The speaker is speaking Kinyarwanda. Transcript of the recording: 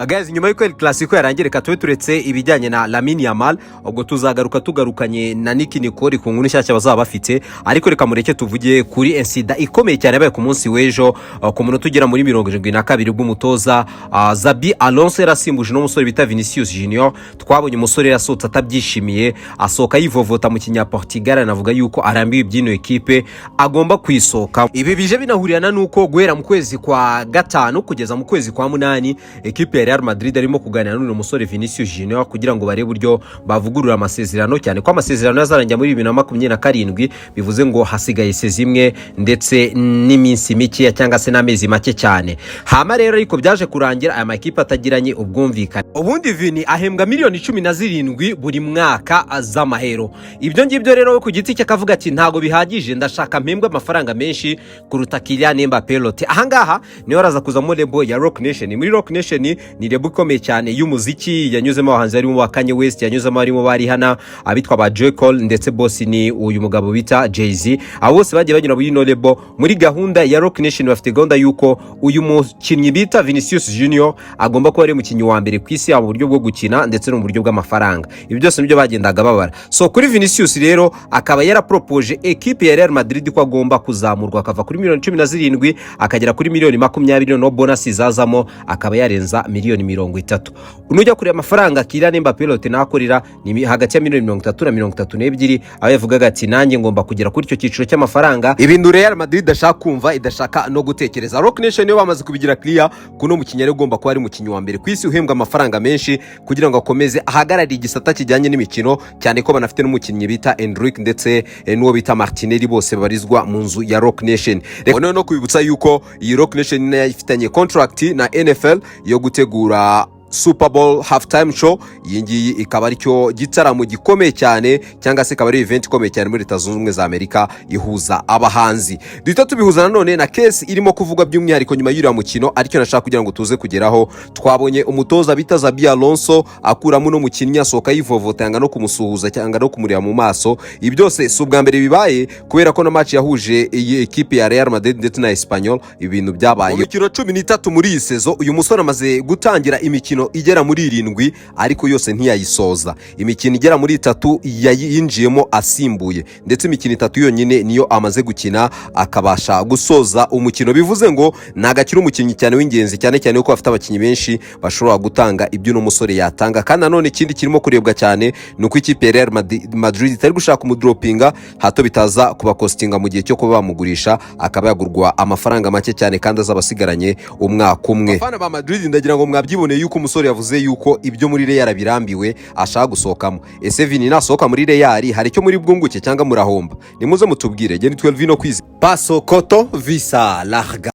Guys, nyuma y'uko El Clasico yarangiye, reka tube turetse ibijyanye na Lamine Yamal. Ubwo tuzagaruka tugarukanye na Nicky Nicole ku nkuru nshyashya bazaba bafite, ariko reka mureke tuvuge kuri incident ikomeye cyane yabaye ku munsi w'ejo, ku munota ugera muri 72, bw'umutoza Xabi Alonso yarasimbuje n'umusore bita Vinicius Junior. Twabonye umusore yasohotse atabyishimiye, asohoka yivovota mu Kinyaportugal, anavuga yuko arambiwe iby'ino ekipe, agomba kuyisohoka. Ibi bije binahurirana n'uko guhera mu kwezi kwa gatanu kugeza mu kwezi kwa munani, ekipe ya Real Madrid arimo kuganira n'uyu musore Vinicius Junior kugira ngo barebe uburyo bavugurura amasezerano, cyane ko amasezerano yazarangira muri 2027. Bivuze ngo hasigaye saison imwe ndetse n'iminsi mikeya cyangwa se n'amezi make cyane. Hama rero ariko byaje kurangira aya makipe atagiranye ubwumvikane. Ubundi Vini ahembwa miliyoni 17 buri mwaka z'amahero. Ibyo ngibyo rero we ku giti cye akavuga ati: "Ntabwo bihagije, ndashaka mpembwe amafaranga menshi kuruta Kylian Mbappé Lottin." Ahangaha niho araza kuzamo label ya Roc Nation. Muri Roc Nation ni label ikomeye cyane y'umuziki, yanyuzemo abahanzi harimo ba Kanye West, yanyuzemo harimo ba Rihanna, abitwa ba J Cole, ndetse boss ni uyu mugabo bita Jay-Z. Abo bose bagiye banyura muri ino label. Muri gahunda ya Roc Nation bafite gahunda y'uko uyu mukinnyi bita Vinicius Junior agomba kuba ari umukinnyi wa mbere ku isi, yaba mu buryo bwo gukina ndetse no mu buryo bw'amafaranga. Ibi byose nibyo bagendaga babara. So kuri Vinicius rero akaba yaraporopoje ekipe ya Real Madrid ko agomba kuzamurwa, akava kuri miliyoni 17 akagera kuri miliyoni 20, no bonus zazamo akaba yarenza miliyoni 30. Nujya kureba amafaranga Kylian Mbappé Lottin nakorera ni hagati ya miliyoni 30 na 32, aho yavugaga ati: "Nanjye ngomba kugera kuri icyo cyiciro cy'amafaranga." Ibintu Real Madrid idashaka kumva, idashaka no gutekereza. Roc Nation yo bamaze kubigira clear kuno mukinnyi ari ugomba kuba ari umukinnyi wa mbere ku isi uhembwa amafaranga menshi, kugira ngo akomeze ahagararire igisata kijyanye n'imikino, cyane ko banafite n'umukinnyi bita Endrick ndetse n'uwo bita Martinelli, bose babarizwa mu nzu ya Roc Nation. Reka noneho no kwibutsa yuko iyi Roc Nation nayo ifitanye contract na NFL yo gutegura Super Bowl Halftime Show. Iyi ngiyi ikaba aricyo gitaramo gikomeye cyane, cyangwa se ikaba ari event ikomeye cyane muri Leta Zunze Ubumwe za Amerika ihuza abahanzi. Duhita tubihuza nanone na case irimo kuvugwa by'umwihariko nyuma y'uriya mukino, aricyo nashaka kugira ngo tuze kugeraho. Twabonye umutoza bita Xabi Alonso akuramo uno mukinnyi, asohoka yivovota, yanga no kumusuhuza cyangwa no kumureba mu maso. Ibi byose si ubwa mbere bibaye, kubera ko na match yahuje iyi ekipe ya Real Madrid ndetse na Espanyol ibintu byabaye. Mu mikino 13 muri iyi saison, uyu musore amaze gutangira imikino igera muri irindwi, ariko yose ntiyayisoza. Imikino igera muri itatu yayinjiyemo asimbuye, ndetse imikino itatu yonyine niyo amaze gukina akabasha gusoza umukino. Bivuze ngo ntabwo akiri umukinnyi cyane w'ingenzi, cyane cyane kuko bafite abakinnyi benshi bashobora gutanga ibyo uno musore yatanga. Kandi nanone ikindi kirimo kurebwa cyane ni uko ikipe ya Real Madrid itari gushaka kumudropinga, hato bitaza kubacostinga mu gihe cyo kuba bamugurisha, akaba yagurwa amafaranga make cyane kandi azaba asigaranye umwaka umwe. Abafana ba Madrid, ndagira ngo mwabyiboneye yuko umusore yavuze yuko ibyo muri Real birambiwe, ashaka gusohokamo. Ese Vini nasohoka muri Real hari icyo muri bwunguke cyangwa murahomba? Nimuze mutubwire. Genda 12 no kwizi paso koto visa larga.